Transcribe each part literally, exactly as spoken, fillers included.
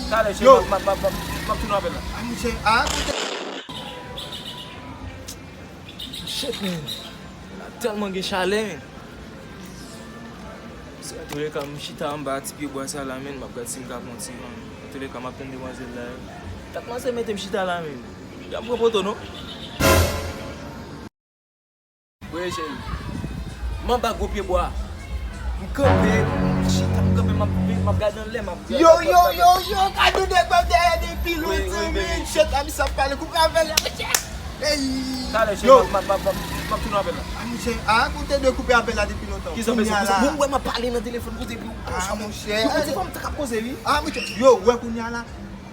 Talè, cheri, m ap, m ap, m ap, m ap tounen apèl la. Ah, monchè, ah, kote. Shit, man. La tèlman gen chalè, man. Antouleka, m chita anba ti pye bwa sa la, man. M ap gad si m ka pran ti van. Antouleka, m ap tann demwazèl la. Kat manzè mete m chita la, man. Jan m pran poto, non? Wi, cheri. M anba gwo pye bwa. M kanpe, m chita, m kanpe, m ap, m ap gade anlè, m ap gade. Yo, yo, yo, yo, gade yon nèg m ap dèyè depi lontan, men. Shit, a misye ap pale, koupe apèl la, mesye. Ey. Talè, cheri, m ap, m ap, m ap, m ap tounen apèl la. Ah, monchè, ah, ou te dwe koupe apèl la depi lontan. Kisa w bezwen koze? Bon, ou wè m ap pale nan telefòn, koze epi ou. Ah, monchè. Yo, koze pa m t ap koze, wi. Ah, monchè, yo, wè kounye a la.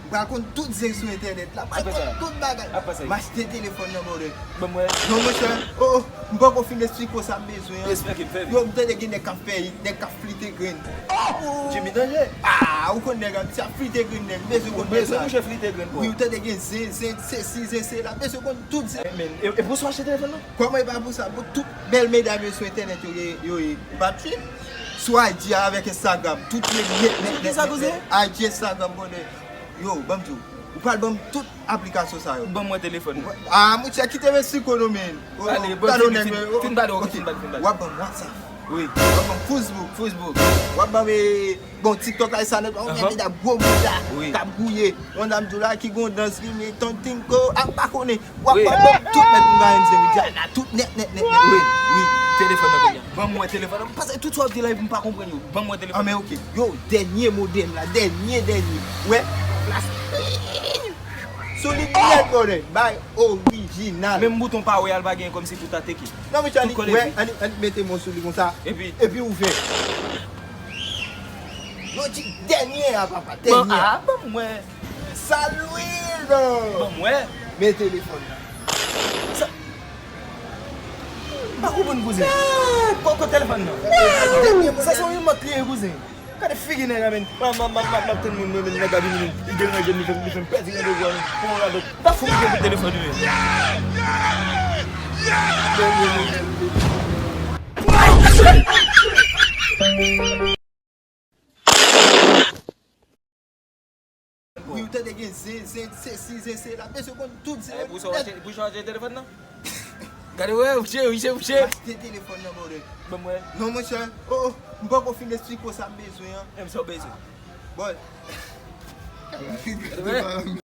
M pral konn tout zen sou entènèt la. M pral konn tout bagay. M achte telefòn nan, brother. Ban m wè. Non, monchè. Oh, oh. M poko fin esplike w sa m bezwen an. Esplike m, fè vit. Yo, m tande gen nèg k ap fè it, nèg k ap flite grenn. Oh! Jimmy Danje. Ah, ou konn nèg ap, se ap flite grenn nèg. M bezwen konn nèg sa. Ou bezwen mouche flite grenn pou. Wi, ou tande gen zen, zen, sesi, zen, sela. M bezwen konn tout zen. Eh, men, e, e pou sa w achte telefòn nan? Kòman e pa pou sa? Pou tout bèl medam yo sou entènèt yo ye, yo ye batri. Sou I G avèk Instagram. Tout yo nèt, nèt, nèt, nèt, nèt. I G, Instagram, brother. Yo, ban m di w, ou pral ban m tout aplikasyon sa yo. Ban m wè telefòn nan. Ah, monchè, kite Mexico non, men. Oh, ale, bon, gade fin, nèg, fin, oh, fin pale, ok, ok. Fin pale, fin pale. W ap ban m WhatsApp. Wi. W ap ban m Facebook. Facebook. W ap ban m, eh, bon, TikTok la, e sa nèt, oh, nèg la gwo bouda. Wi. K ap gouye. Yon dam di w la ki gon dans li, men ton tinko, ah, m pa konnen. W ap ban m tout nèt, m ka M Z, wi, Diana, tout nèt, nèt, nèt, nèt. Wi, wi. Telefòn nan kounye a. Ban m wè telefòn nan. M panse tout sa w ap di la, epi m pa konprann yo. Ban m wè telefòn. Ah, men ok. Yo, dènye modèl la, dènye, dènye. Wè, plas. Solid nèt, brother. Bay orijinal. Menm bouton pa wè a, l pa gen kòmsi pou ta teke. Non, men Charlie, wè, annik, annik mete men w sou li konsa. Epi? Epi ouvè. Yo di dènye a, papa, dènye a. Ah, ban m wè. Saludo! Ban m wè. Men telefòn nan. Sa. M pa konprann, kouzen. Ko, ko telefòn nan? Sa se yon remòt li ye, kouzen. Gade figi nèg la, men. M, m, m, m, m ap tann moun, men, men nèg la vini, men. Li deranje m, li fè m, li fè m pèdi randevou a, men. Pou yon radòt. M ta fou m gen telefòn li, men. Wi, ou tande gen zen, zen, sesi, zen, sela. Bezwen konn tout zen. Eh, pou sa w achte, pou sa w achte telefòn nan? Gade, wè, mouche, mouche, mouche. M achte telefòn nan, brother. Ban m wè. Non, monchè. Oh, oh, m poko fin esplike w sa m bezwen an. Menm sa w bezwen. Bon. Gade, wè.